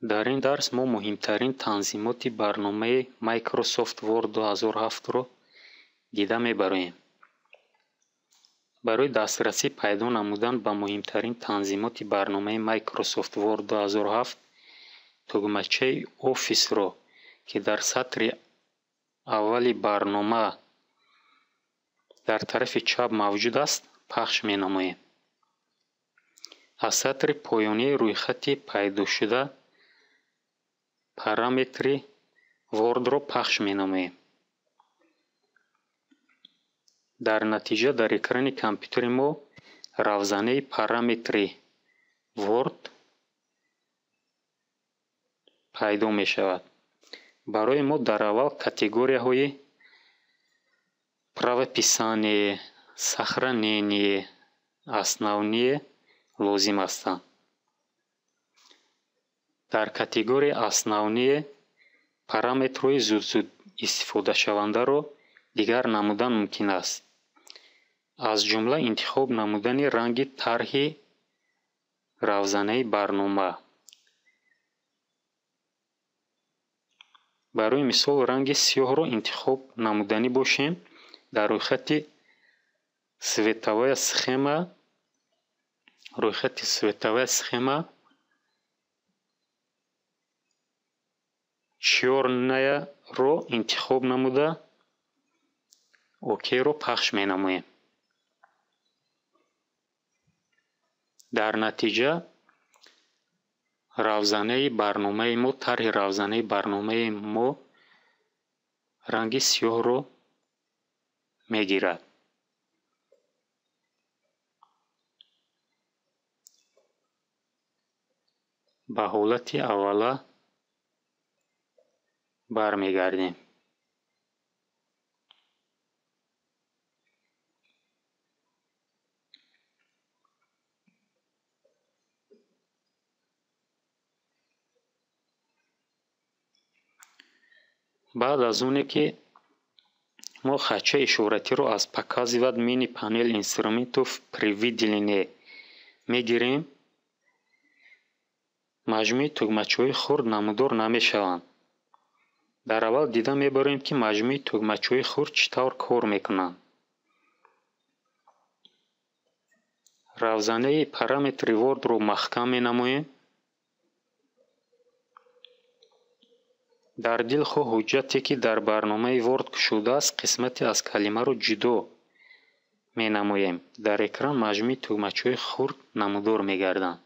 Дар ин дарс мо муҳимтарин танзимоти барномаи Microsoft Word 2007-ро дида мебароем. Барои дастрасӣ пайдо намудан ба муҳимтарин танзимоти барномаи Microsoft Word 2007 тугмачаи Office-ро, ки дар сатри аввали барнома дар тарафи чап мавҷуд аст, пахш менамоем. Аз сатри поёнии рӯйхати пайдошуда параметри Word-ро пахш менамоем. Дар натиҷа дар экрани компютери мо равзанаи параметри Word пайдо мешавад. Барои мо дар аввал категорияҳои правописание, сохранение, основные лозим ҳастанд. Дар категорияи основные параметрҳои зуд-зуд истифодашавандаро дигар намудан мумкин аст. Аз ҷумла интихоб намудани ранги тарҳи равзанаи барнома. Барои мисол, ранги сиёҳро интихоб намуданӣ бошем, дар рӯйхати световая схема рӯйхати световая схема чёрная-ро интихоб намуда, ОК-ро пахш менамоем. Дар натиҷа равзанаи барномаи мо, тарҳи равзанаи барномаи мо ранги сиёҳро мегирад. Ба ҳолати аввала бармегардем. Баъд аз оне ки мо хатчаи ишоратиро аз Показывать мини-панель инструментов при выделении мегирем, маҷмӯи тугмачаҳои хурд намудор намешаванд. Дар аввал дида мебарем, ки маҷмӯи тугмачаҳои хурд чӣ тавр кор мекунанд. Равзанаи параметри Word-ро маҳкам менамоем. Дар дилхоҳ ҳуҷҷате, ки дар барномаи Word кушодааст, қисмате аз калимаро ҷудо менамоем. Дар экран маҷмӯи тугмачаҳои хурд намудор мегарданд.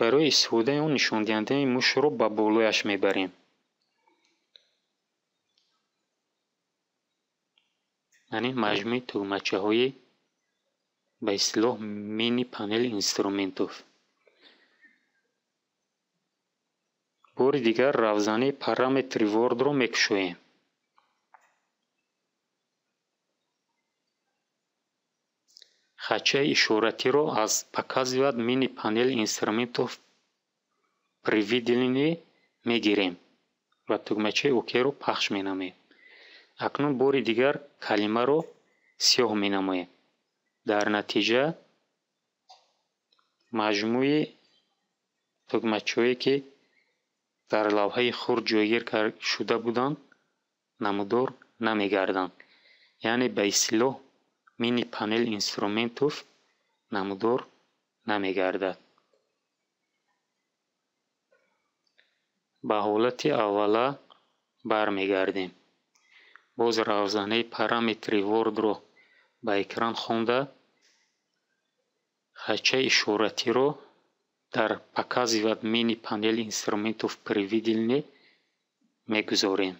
Барои истифодаи он нишондиҳандаи мушро ба болояш мебарем. Яъне маҷмӯи тугмачаҳои ба истилоҳ мини-панель инструментов. Бори дигар равзанаи параметри Word-ро мекушоем. Хатчаи ишоратиро аз Показывать мини-панель инструментов при выделении мегирем ва тугмачаи ОК-ро пахш менамоем. Акнун бори дигар калимаро сиёҳ менамоем. Дар натиҷа маҷмӯи тугмачаҳое, ки дар лавҳаи хурд ҷойгир шуда буданд, намудор намегарданд. Яъне ба истилоҳ мини-панель инструментов намудор намегардад. Ба ҳолати аввала бармегардем. Боз равзанаи параметри Word-ро ба экран хонда, хатчаи ишоратиро дар Показывать мини-панель инструментов при выделении мегузорем.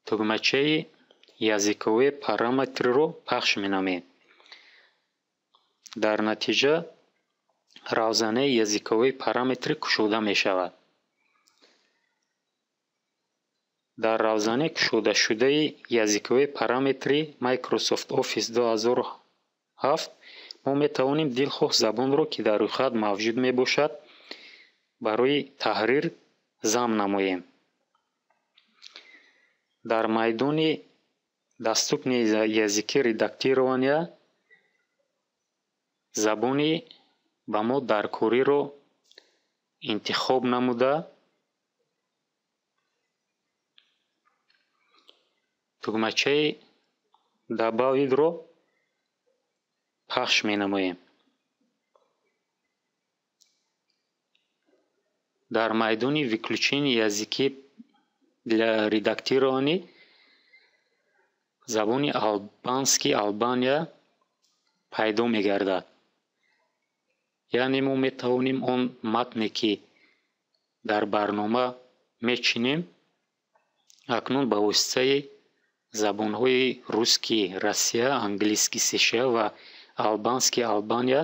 Тугмачаи языковые параметрро пахш менамоем. Дар натиҷа равзанаи языковые параметры кушода мешавад. Дар равзанаи кушодашудаи языковые параметры Microsoft Office 2007 мо метавонем дилхоҳ забонро, ки дар рӯйхат мавҷуд мебошад, барои таҳрир зам намоем. Дар майдони «Доступные языки редактирования» забони ба мо даркориро интихоб намуда, тугмачаи «Добавить»-ро пахш менамоем. Дар майдони «Выключение языки для редактирования» забони албански Албания пайдо мегардад. Яъне мо метавонем он матне, ки дар барнома мечинем, акнун ба воситаи забонҳои русский Россия, английский США ва албанский Албания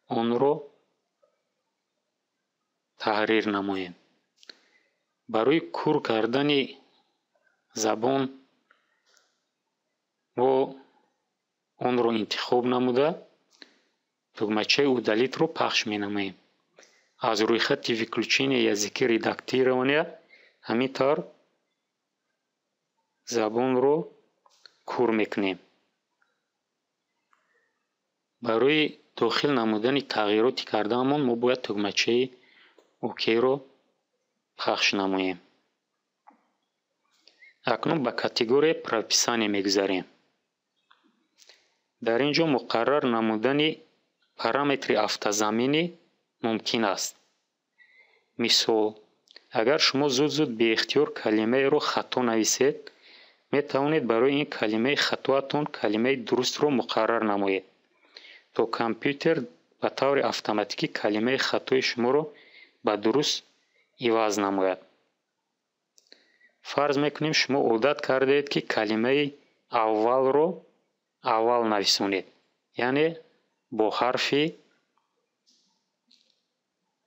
онро таҳрир намоем. Барои кур кардани забон мо онро интихоб намуда, тугмачаи «Удалить»-ро пахш менамоем. Аз рӯйхати «Выключение языки редактирования» ҳамин тавр забонро кур мекунем. Барои дохил намудани тағйироти кардаамон мо бояд тугмачаи «Окей»-ро пахш намоем. Акнун ба категорияи «Правописание» мегузарем. Дар ин ҷо муқаррар намудани параметри автозаменӣ мумкин аст. Мисол, агар шумо зуд-зуд беихтиёр калимаеро хато нависед, метавонед барои ин калимаи хатоатон калимаи дурустро муқаррар намоед, то компютер ба таври автоматикӣ калимаи хатои шуморо ба дуруст иваз намояд. Фарз мекунем, шумо одат кардаед, ки калимаи аввалро аввал нависонед, яъне бо ҳарфи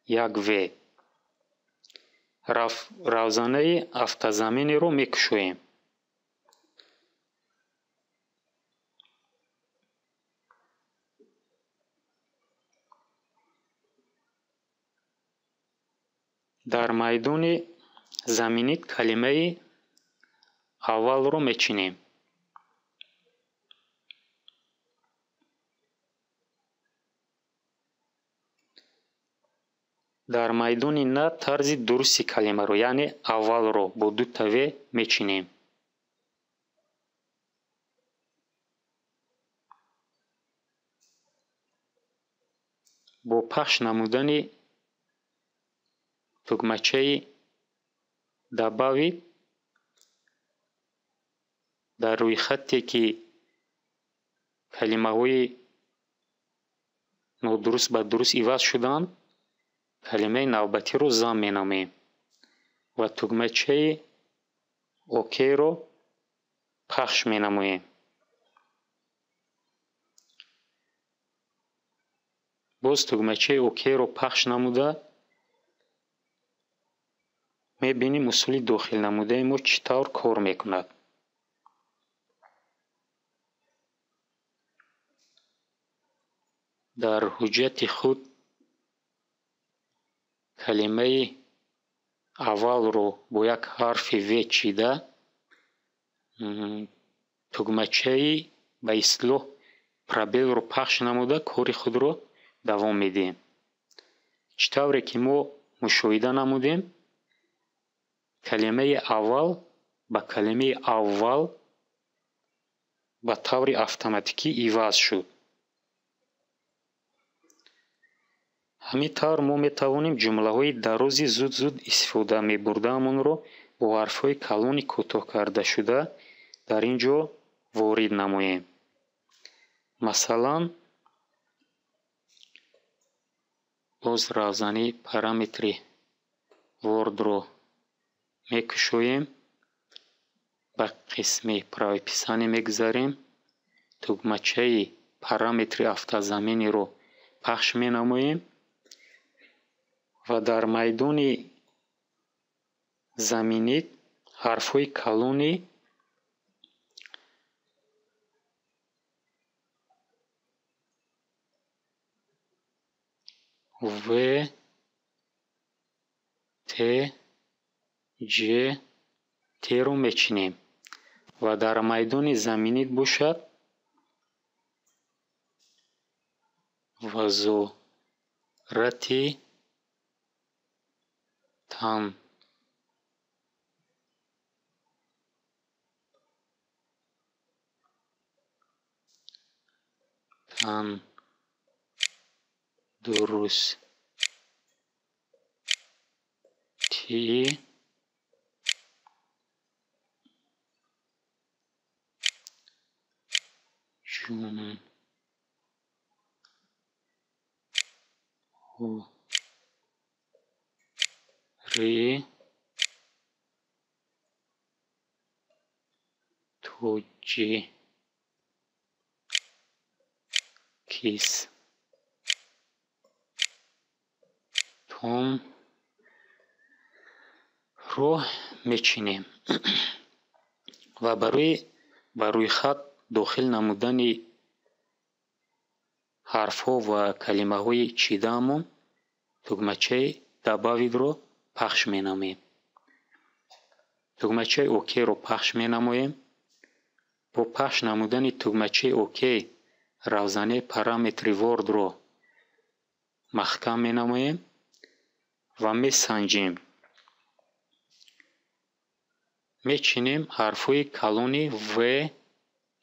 як В. Равзанаи автозамениро мекушоем. Дар майдони «Заменить» калимаи аввалро мечинем. Дар майдони «На» тарзи дурусти калимаро, яъне аввалро бо дута В мечинем. Бо пахш намудани тугмачаи «Добавить» дар рӯйхате, ки калимаҳои нодуруст ба дуруст иваз шуданд, калимаи навбатиро зам менамоем ва тугмачаи «Окей»-ро пахш менамоем. Боз тугмачаи «Окей»-ро пахш намуда, мебинем, усули дохил намудаи мо чӣ тавр кор мекунад. Дар ҳуҷҷати худ калимаи аввалро бо як ҳарфи В чида, тугмачаи ба истилоҳ пробелро пахш намуда, кори худро давом медиҳем. Чӣ тавре ки мо мушоҳида намудем, калимаи аввал ба калимаи аввал ба таври автоматикӣ иваз шуд. Ҳамин тавр мо метавонем ҷумлаҳои дарози зуд-зуд истифода мебурдаамонро бо ҳарфҳои калони кӯтоҳ кардашуда дар ин ҷо ворид намоем. Масалан, боз равзании параметри Word-ро мекушоем, ба қисми «Правописание» мегузарем, тугмачаи параметри автозамениро пахш менамоем ва дар майдони «Заменить» ҳарфҳои калони В, Т, Ҷ, Т-ро мечинем ва дар майдони заминит бошад Вазорати тандурустии Ҷумҳурии Тоҷикистонро мечинем ва барои ба рӯйхат дохил намудани ҳарфҳо ва калимаҳои чидаамон тугмачаи «Добавить»-ро пахш менамоем. Тугмачаи «Ок»-ро пахш менамоем. Бо пахш намудани тугмачаи «Ок» равзанаи параметри Word-ро маҳкам менамоем ва месанҷем. Мечинем ҳарфҳои калони В,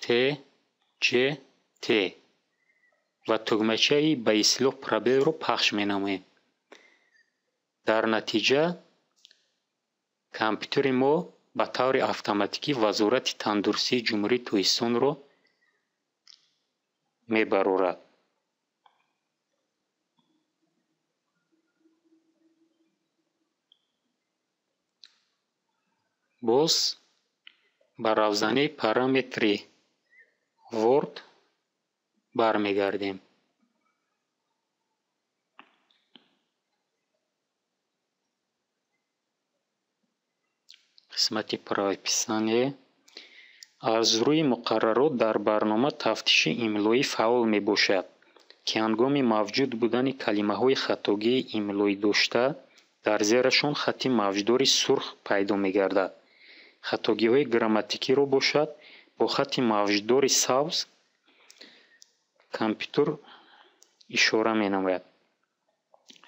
Т, Ҷ, Т ва тугмачаи ба истилоҳ пробелро пахш менамоем. Дар натиҷа компютери мо ба таври автоматикӣ Вазорати тандурустии Ҷумҳурии Тоҷикистонро мебарорад. Боз ба равзанаи параметри Word бармегардем. Қисмати правописание. Аз рӯи муқаррарот дар барнома тафтиши имлоӣ фаъол мебошад, ки ҳангоми мавҷуд будани калимаҳои хатогии имлоӣ дошта, дар зерашон хати мавҷдори сурх пайдо мегардад. Хатогиҳои грамматикиро бошад бо хати мавҷдори сабз компютер ишора менамояд.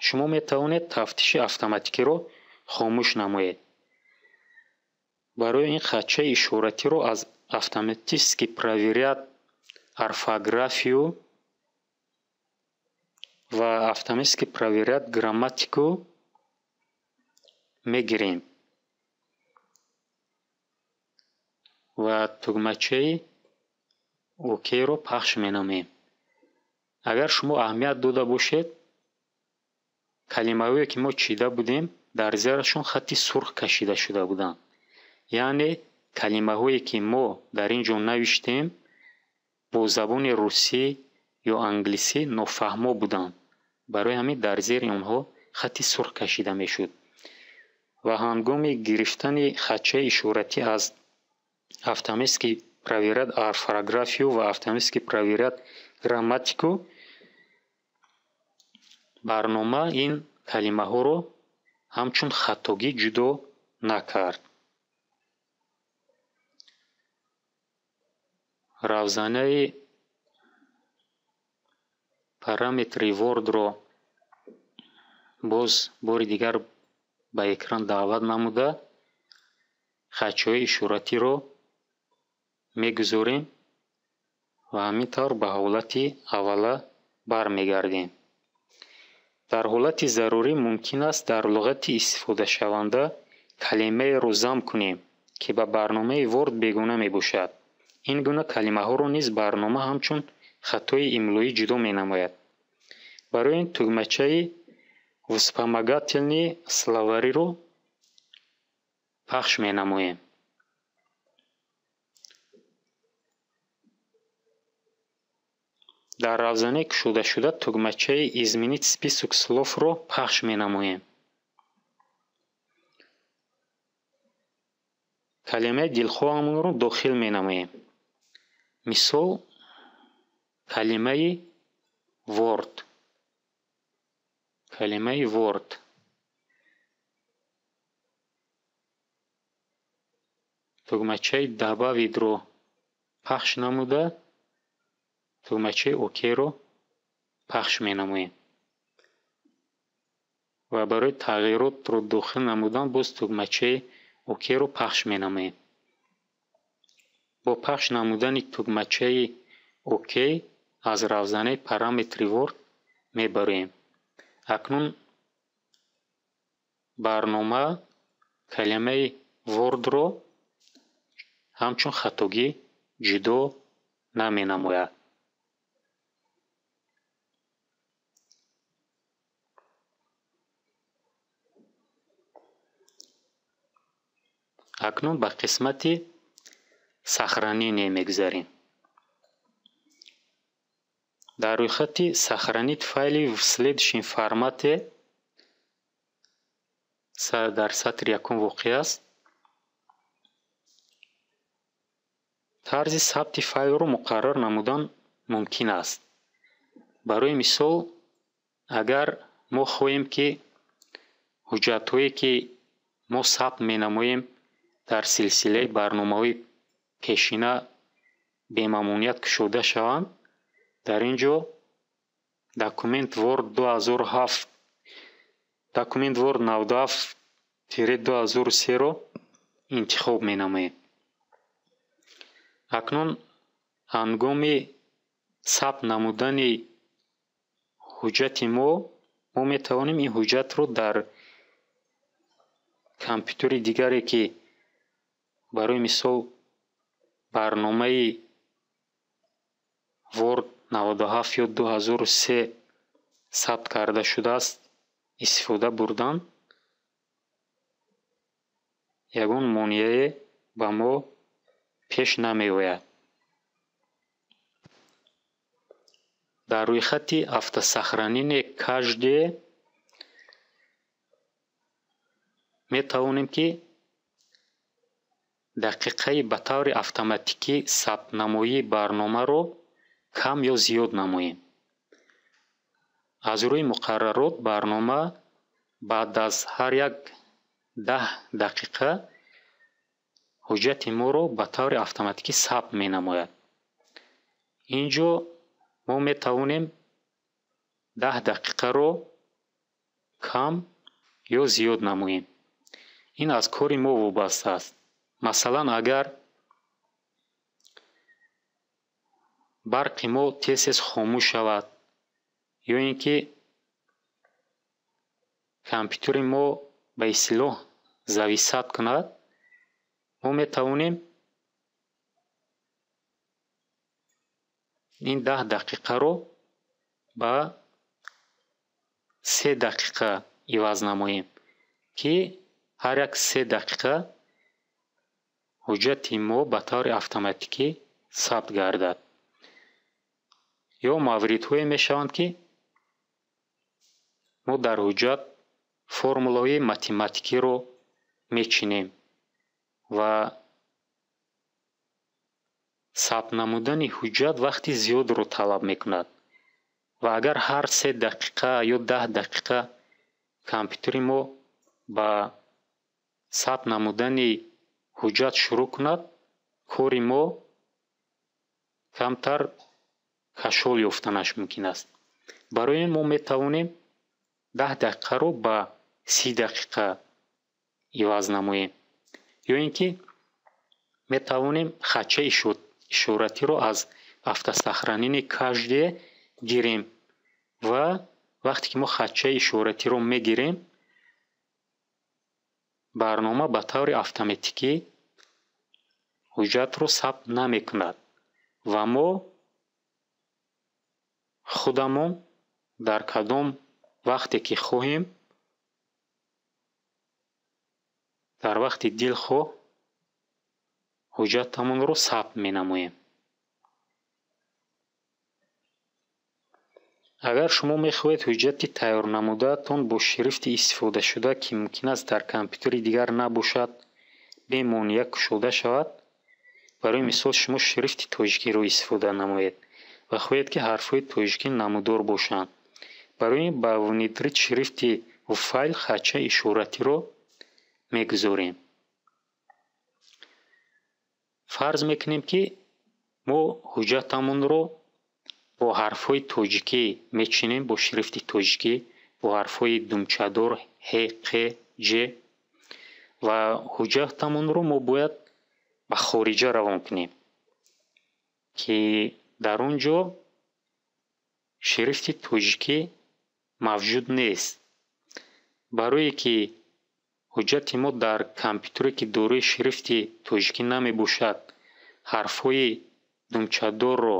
Шумо метавонед тафтиши автоматикиро хомӯш намоед. Барои ин хатчаи ишоратиро аз автоматически проверять орфографию ва автоматически проверять грамматику мегирем ва тугмачаи «Ок»-ро пахш менамоем. Агар шумо аҳамият дода бошед, калимаҳое ки мо чида будем, дар зерашон хати сурх кашида шуда буданд. Яъне калимаҳое ки мо дар ин ҷо навиштем, бо забони русӣ ё англисӣ нофаҳмо буданд. Барои ҳамин дар зери онҳо хати сурх кашида мешуд. Ва ҳангоми гирифтани хатчаи ишоратӣ аз автоматически проверять орфографию ва автоматически проверять грамматику барнома ин калимаҳоро ҳамчун хатогӣ ҷудо накард. Равзанаи параметри Word-ро боз бори дигар ба экран даъват намуда, хатчаҳои ишоратиро мегузорем ва ҳамин тавр ба ҳолати аввала бармегардем. Дар ҳолати зарурӣ мумкин аст дар луғати истифодашаванда калимаеро зам кунем, ки ба барномаи Word бегона мебошад. Ин гуна калимаҳоро низ барнома ҳамчун хатои имлоӣ ҷудо менамояд. Барои ин тугмачаи вспомогательные словариро пахш менамоем. Дар равзанаи кушодашуда тугмачаи «Изменить список слов»-ро пахш менамоем. Калимаи дилхоҳамонро дохил менамоем. Мисол, калимаи Word. Калимаи Word. Тугмачаи «Добавить»-ро пахш намуда, тугмачаи «Ок»-ро пахш менамоем. Ва барои тағйиротро дохил намудан боз тугмачаи «Ок»-ро пахш менамоем. Бо пахш намудани тугмачаи «Ок» аз равзанаи параметри Word мебароем. Акнун барнома калимаи Word-ро ҳамчун хатогӣ ҷудо наменамояд. Акнун ба қисмати сохранение мегузарем. Дар рӯйхати «Сохранить файли в следующем формате» дар сатри якум воқеъ аст. Тарзи сабти файлро муқаррар намудан мумкин аст. Барои мисол, агар мо хоҳем, ки ҳуҷҷатҳое, ки мо сабт менамоем, дар силсилаи барномаҳои пешина бемамоният кушода шаванд, дар ин ҷо документ Word 2007, документ Word 97-2003-ро интихоб менамоем. Акнун ҳангоми сабт намудани ҳуҷҷати мо, мо метавонем ин ҳуҷҷатро дар компютери дигаре, ки барои мисол барномаи Word 97 ё 2003 сабт карда шудааст, истифода бурдан, ягон монеае ба мо пеш намеояд. Дар рӯйхати автосохранение каждое метавонем, ки дақиқаи ба таври автоматикӣ сабтнамоии барномаро кам ё зиёд намоем. Аз рӯи муқаррарот барнома баъд аз ҳар як 10 дақиқа ҳуҷҷати моро ба таври автоматикӣ сабт менамояд. Ин ҷо мо метавонем 10 дақиқаро кам ё зиёд намоем. Ин аз кори мо вобаста аст. Масалан, агар барқи мо тез-тез хомӯш шавад ё ин ки компютери мо ба истилоҳ зависать кунад, мо метавонем ин 10 дақиқаро ба 3 дақиқа иваз намоем, ки ҳар як 3 дақиқа ҳуҷҷати мо ба таври автоматикӣ сабт гардад. Ё мавридҳое мешаванд, ки мо дар ҳуҷҷат формулаҳои математикиро мечинем ва сабт намудани ҳуҷҷат вақти зиёдро талаб мекунад. Ва агар ҳар 3 дақиқа ё 10 дақиқа компютери мо ба сабт намудани ҳуҷҷат шурӯъ кунад, кори мо камтар кашол ёфтанаш мумкин аст. Барои ин мо метавонем 10 дақиқаро ба 30 дақиқа иваз намоем. Ё ин ки метавонем хатчаи ишоратиро аз автосохранение каждое гирем ва вақте ки мо хатчаи ишоратиро мегирем, барнома ба таври автоматикӣ ҳуҷҷатро сабт намекунад ва мо худамон дар кадом вақте ки хоҳем, дар вақти дилхоҳ ҳуҷҷатамонро сабт менамоем. Агар шумо мехоҳед ҳуҷҷати тайёрнамудаатон бо шрифти истифодашуда, ки мумкин аст дар компютери дигар набошад, бемонеа кушода шавад, барои мисол шумо шрифти тоҷикиро истифода намоед ва хоҳед, ки ҳарфҳои тоҷикӣ намудор бошанд. Барои ин ба внедрить шрифти в файл хатчаи ишоратиро мегузорем. Фарз мекунем, ки мо ҳуҷҷатамонро бо ҳарфҳои тоҷикӣ мечинем, бо шрифти тоҷикӣ, бо ҳарфҳои думчадор ҳ, қ, ҷ, ва ҳуҷҷатамонро мо бояд ба хориҷа равон кунем, ки дар он ҷо шрифти тоҷикӣ мавҷуд нест. Барое ки ҳуҷҷати мо дар компютере, ки дорои шрифти тоҷикӣ намебошад, ҳарфҳои думчадорро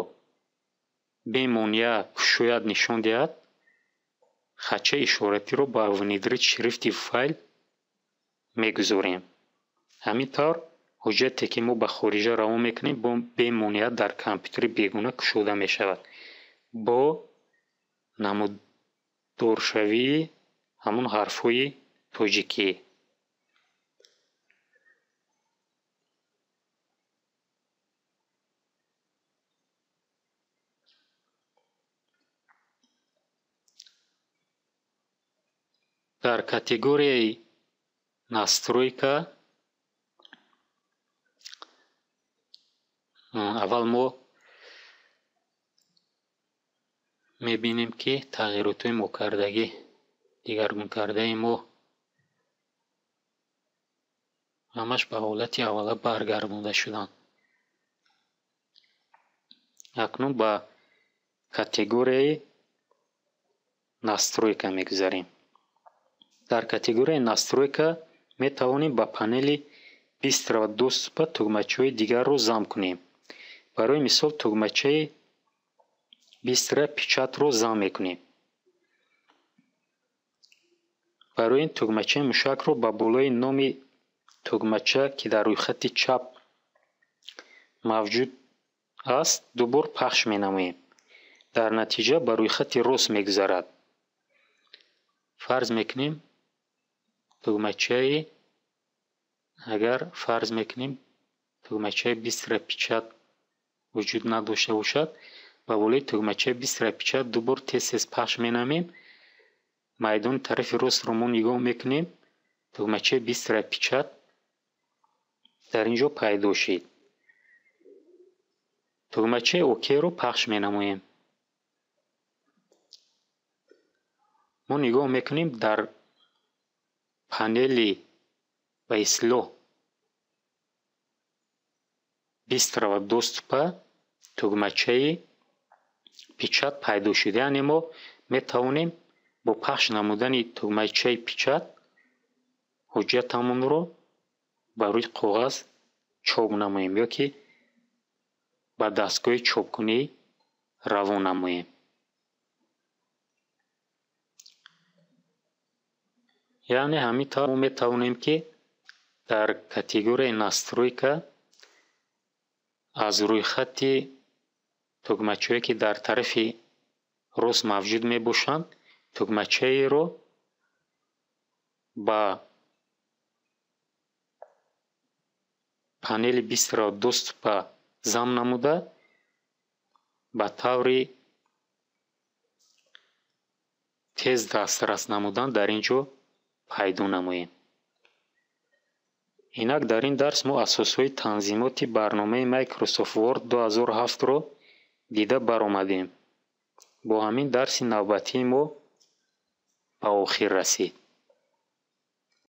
бемонеа кушояд, нишон диҳад, хатчаи ишоратиро ба «Внедрить шрифты в файл» мегузорем. Ҳамин тавр ҳуҷҷате, ки мо ба хориҷа равон мекунем, бемонеа дар компютери бегона кушода мешавад бо намудоршавии ҳамон ҳарфҳои тоҷикӣ. Дар категорияи «Настройка» аввал мо мебинем, ки тағйиротҳои мокардагӣ, дигаргункардаи мо ҳамаш ба ҳолати аввала баргардонда шуданд. Акнун ба категорияи «Настройка» мегузарем. Дар категорияи «Настройка» метавонем ба панели «Быстрого доступа» тугмачаҳои дигарро зам кунем. Барои мисол, тугмачаи «Быстрая печать»-ро зам мекунем. Барои ин тугмачаи мушакро ба болои номи тугмача, ки дар рӯйхати чап мавҷуд аст, дубор пахш менамоем. Дар натиҷа ба рӯйхати рост мегузарад. Фарз мекунем, тугмачаи агар фарз мекунем, тугмачаи «Быстрая печать» вуҷуд надошта бошад, ба болои тугмачаи «Быстрая печать» дубор тез-тез пахш менамоем. Майдони тарафи ростро мо нигоҳ мекунем, тугмачаи «Быстрая печать» дар ин ҷо пайдо шид. Тугмачаи «Окей»-ро пахш менамоем. Мо нигоҳ мекунем, дар панели ба истилоҳ «Быстрого доступа» тугмачаи «Печать» пайдо шуд. Яъне мо метавонем бо пахш намудани тугмачаи «Печать» ҳуҷҷатамонро ба рӯи коғаз чоп намоем ё ки ба дастгоҳи чопкунӣ равон намоем. Яъне ҳамин тавр мо метавонем, ки дар категорияи «Настройка» аз рӯйхати тугмачаҳое, ки дар тарафи рост мавҷуд мебошанд, тугмачаеро ба панели «Быстрого доступа» зам намуда, ба таври тез дастрас намудан дар ин ҷо пайдо намоем. Инак, дар ин дарс мо асосҳои танзимоти барномаи Microsoft Word 2007-ро дида баромадем. Бо ҳамин дарси навбатии мо ба охир расид.